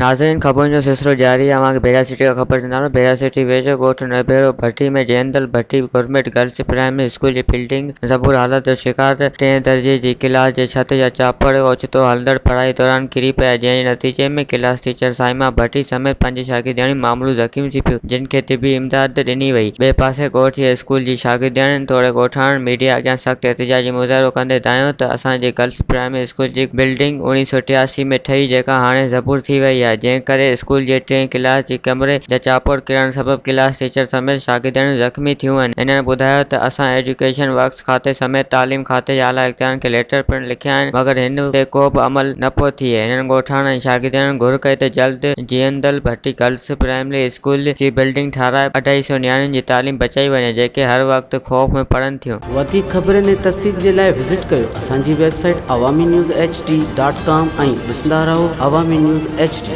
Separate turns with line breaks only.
ناظرين خبرن جو سلسلو جاري آهي اوهان کي ڀيرا سٽي کان خبر ڏيندا هلون ڀيرا سٽي ويجهو ڳوٺ Nabhero Bhatti ۾ Jandal Bhatti government girls primary school جي بلڊنگ زبون حالت جو شڪار ٽئين درجي جي ڪلاس جي ڇت جا چاپڙ اوچتو هلندڙ پڙهائي دوران ڪري پيا جنهن جي نتيجي ۾ ڪلاس ٽيچر صائمه ڀٽي سميت پنج شاگردياڻيون معمولي زخمي ٿي پيون جن کي طبي امداد ڏني وئي ٻئي پاسي ڳوٺ جي اسڪول جي شاگردياڻين توڙي ڳوٺاڻن ميڊيا اڳيان سخت احتجاجي مظاهرو ڪندي دانهيو ته اسان جي گرلس پرائمري اسڪول جي بلڊنگ اوڻيهه سئو ٽياسي ۾ ٺهي جيڪا هاڻي زبون ٿي وئي آهي جنهن ڪري اسڪول جي ٽئين ڪلاس جي ڪمري جا چاپڙ ڪرڻ سبب ڪلاس ٽيچر سميت شاگردياڻيون زخمي ٿيون آهن هنن ٻڌايو ته اسان ايجوڪيشن ورڪس کاتي سميت تعليم کاتي جي اعليٰ اختيارين کي ليٽر پڻ لکيا آهن مگر هن تي ڪو به عمل نه پيو ٿئي هنن ڳوٺاڻن ۽ شاگردياڻين گهر ڪئي ته جلد جيئندل ڀٽي گرلس پرائمري اسڪول جي بلڊنگ ٺاهرائي اڍائي سئو نياڻين جي تعليم بچائي وڃي جيڪي هر وقت خوف ۾ پڙهن ٿيون.
وڌيڪ خبرن ۽ تفصيل جي لاء وزٽ ڪيو اسان جي website Awami news H D dot com ۽ ڏسندا رهو عوامي نيوز ايڇ ڊي.